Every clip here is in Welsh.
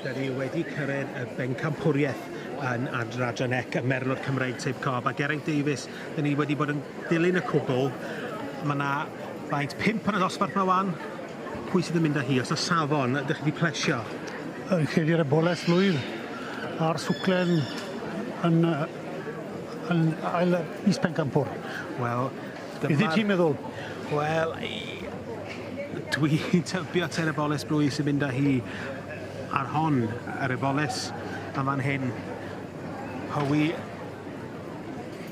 Da ni wedi cyrraedd y bencampwriaeth yn adran C, y Merlod Cymreig Teip Cob, a Geraint Davies, da ni wedi bod yn dilyn y cwbl. Mae yna faint 5 yn y dosbarth yma wan. Pwy sydd yn mynd â hi? Os y safon, ydych chi wedi plesio? Yn credu'r eboles lwydd a'r swclen yn, yn ail is pencampwr. Wel, dyma'r... Beth ti'n meddwl? Wel, dwi'n tybio ta'r eboles blwydd sy'n mynd â hi ar hon, yr eboles am fan hyn. Howie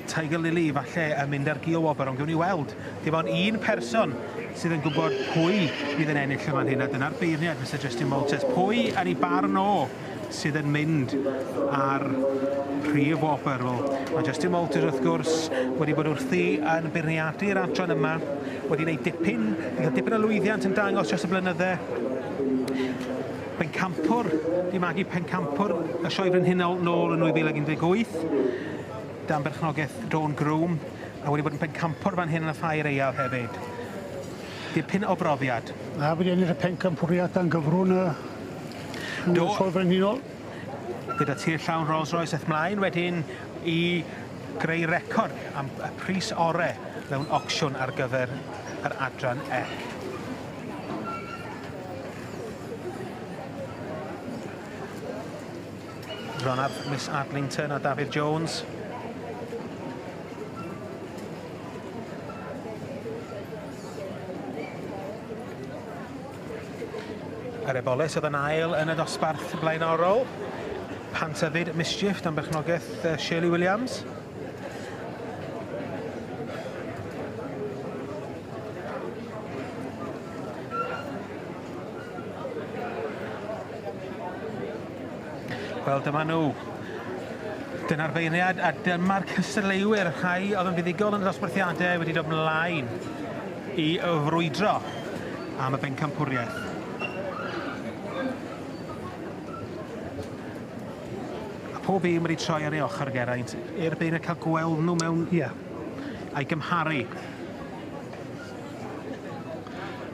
Tiger Lily falle yn mynd ar gil wobr, ond gewn ni weld. Dim ond un person sydd yn gwybod pwy fydd yn ennill yn fan hyn, a dyna'r beirniad, Mr Justin Walters. Pwy yn ei barn o sydd yn mynd ar prif wobr? Wel, mae Justin Walters, wrth gwrs, wedi bod wrthi yn beirniadu'r adran yma, wedi gwneud dipyn, wedi cael dipyn o lwyddiant yn dangos dros y blynydde. Pencampwr, di magu pencampwr y Sioe Frenhinol nôl yn 2018, dan berchnogaeth Dawn Groom, a wedi bod yn pencampwr fan hyn yn y ffair aeaf hefyd. Dipyn o brofiad. A wedi ennill y pencampwriaeth dan gyfrwng y Sioe Frenhinol. Gyda tir llawn Rolls Royce aeth mlaen wedyn i greu record am y pris ore mewn ocsiwn ar gyfer yr adran C. Ronald, Miss Adlington a David Jones. Yr eboles oedd yn ail yn y dosbarth blaenorol. Pantyfyd Mischief dan berchnogaeth Shirley Williams. Wel, dyma nhw. Dyna'r beirniad a dyma'r cystadleuwyr, rhai oedd yn fuddugol yn y dosbarthiadau wedi dod mlaen i frwydro am y bencampwriaeth. A pob un wedi troi ar ei ochr, Geraint, i'r beirniad cael gweld nhw mewn... Ie. A'i gymharu.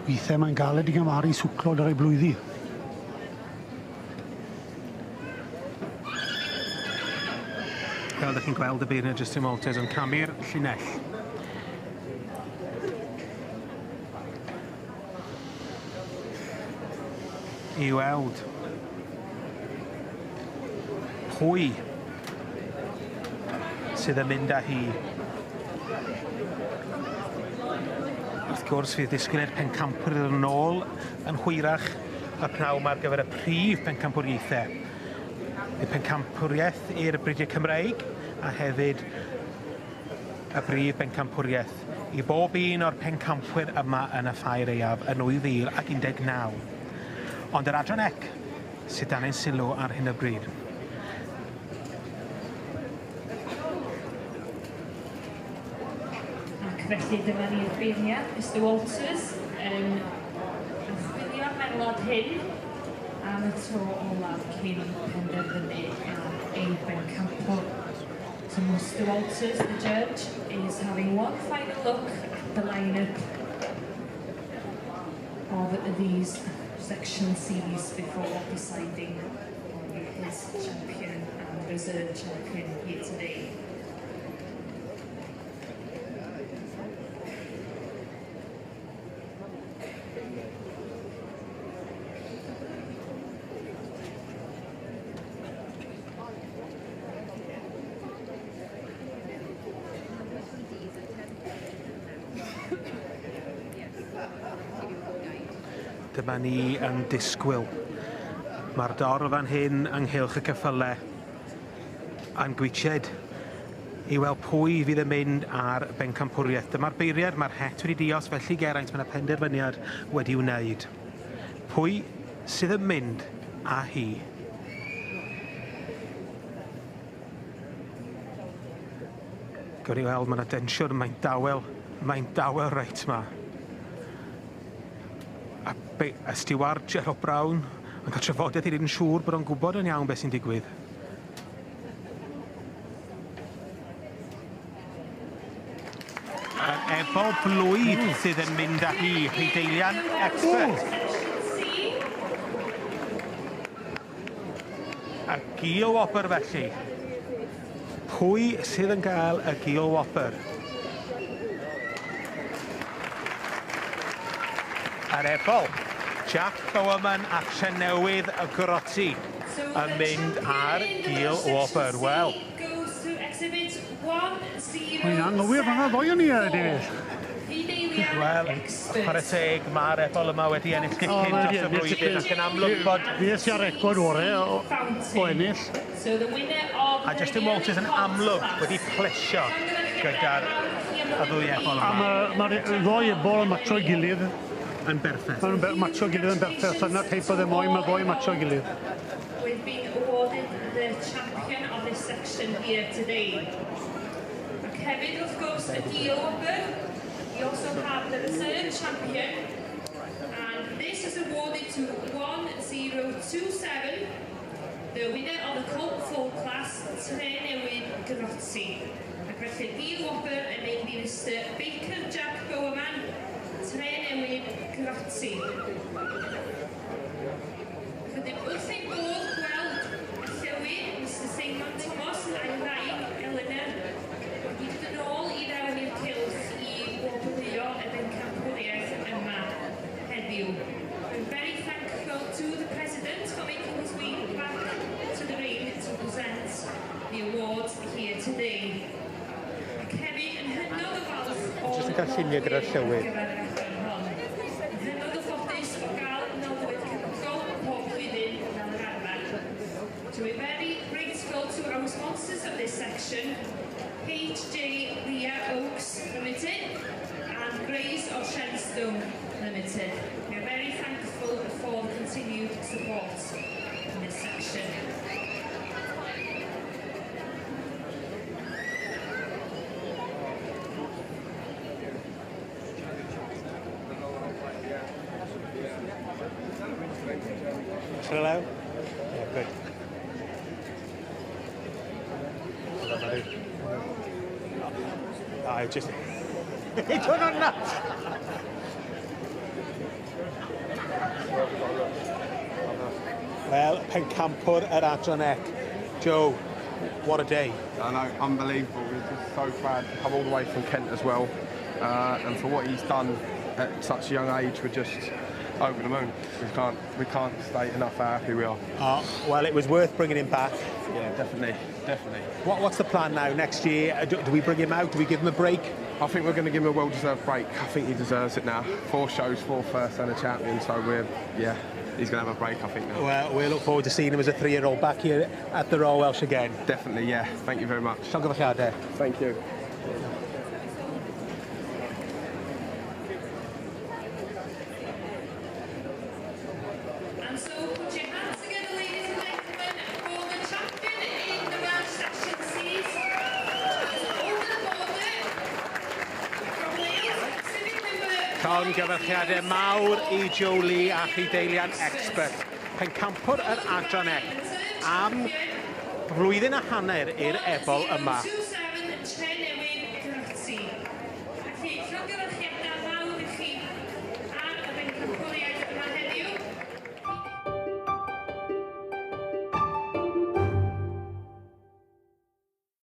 Weithiau mae'n galed i gymharu swclod ar ei blwyddi. Fel ydych chi'n gweld y beirniad Justin Walters yn camu'r llinell. I weld pwy sydd yn mynd â hi. Wrth gwrs, fydd disgwyl i'r pencampwyr ddod yn ôl yn hwyrach y pnawn 'ma ar gyfer y prif bencampwriaethau. Y pencampwriaeth i'r Bridiau Cymreig a hefyd y brif bencampwriaeth i bob un o'r pencampwyr yma yn y Ffair Aeaf yn 2019. Ond yr adran C sydd dan ein sylw ar hyn o bryd. Ac felly dyma ni'r beirniad, Mr Walters, yn archwilio'r merlod hyn am y tro olaf cyn penderfynu ar ei bencampwr. So Mr Walters, the judge, is having one final look at the line-up of these section Cs before deciding on his champion and reserve champion here today. Dyma ni yn disgwyl. Mae'r dorf fan hyn ynghylch y ceffyle yn gwitsied i weld pwy fydd yn mynd ar bencampwriaeth. Dyma'r beirniad, mae'r het wedi dios, felly Geraint, mae yna penderfyniad wedi wneud. Pwy sydd yn mynd â hi? Gawn ni weld, mae yna densiwn, mae'n dawel reit ma. A y stiward Gerald Brown yn cael trafodaeth i wneud yn siŵr bod o'n gwybod yn iawn beth sy'n digwydd. Yr ebol blwydd sydd yn mynd â hi, Rhydeilian Expert. Y gil wobr felly. Pwy sydd yn cael y gil wobr? Yr ebol, Jack Bowerman a Trenewydd y Grotti yn mynd ar gil wobr. Wel. Mae'n anghywir fan'na ddoe o'n i, David. Wel, chwarae teg, mae'r ebol yma wedi ennill dipyn dros y flwyddyn ac yn amlwg bod... Fues i ar record ore o ennill. A Justin Walters yn amlwg wedi plesio gyda'r y ddwy ebol yma. A mae'r ddoi ebol yn matcho'i gilydd. Yn berffaith. Maen nhw'n matcho'i gilydd yn berffaith. Dyna'r teip oedd e moyn, mae'r ddoi matcho'i gilydd. We've been awarded the champion of this section here today. Ac hefyd, wrth gwrs, y gil wobr. We also have the reserve champion, and this is awarded to 1027, the winner of the Colt 4 class, Trenewydd Grotti. Ac felly, gil wobr yn mynd i Mr Baker Jack Bowerman, Trenewydd Grotti. Rydym wrth ein bodd gweld y llywydd, Mr Seimon Thomas a'i wraig Eleanor, wedi dod yn ôl i fewn i'r cylch i wobrwyo y bencampwriaeth yma heddiw. I'm very thankful to the President for making his way back to the ring to present the awards here today. Ac hefyd yn hynod o falch o Jyst yn cael lluniau gyda'r llywydd. gyfer yr adran hon. Yn hynod o ffodus o gael noddwyr cefnogol pob blwyddyn fel yr arfer. So we're very grateful to our sponsors of this section, HJ Ria Oaks Limited and Grays of Shenstone Limited. We are very thankful for the continued support in this section. Hello? Yeah, good. Well done, buddy. I just... Don't know nuts! Wel, pencampwr yr Adran C. Joe, what a day. I know, unbelievable. We're just so proud to come all the way from Kent as well. And for what he's done at such a young age, we're just over the moon. We can't state enough how happy we are. Well, it was worth bringing him back. Yeah, definitely, definitely. What's the plan now? Next year, do we bring him out? Do we give him a break? I think we're going to give him a well-deserved break. I think he deserves it now. 4 shows, 4 firsts and a champion, so he's going to have a break, I think, now. Well, we look forward to seeing him as a 3-year-old back here at the Royal Welsh again. Definitely, yeah. Thank you very much. Llongyfarchiadau. Thank you. And so put your hands together, ladies and gentlemen, for the champion in the Welsh section Cs. Over the border from Wales, exhibit number Llongyfarchiadau mawr i Joe Lee a Rhydeilian Expert. Pencampwr yr Adran C am flwyddyn a hanner i'r ebol yma. 27 Trenewydd Grotti. Felly, llongyfarchiadau mawr i chi ar y bencampwriaeth.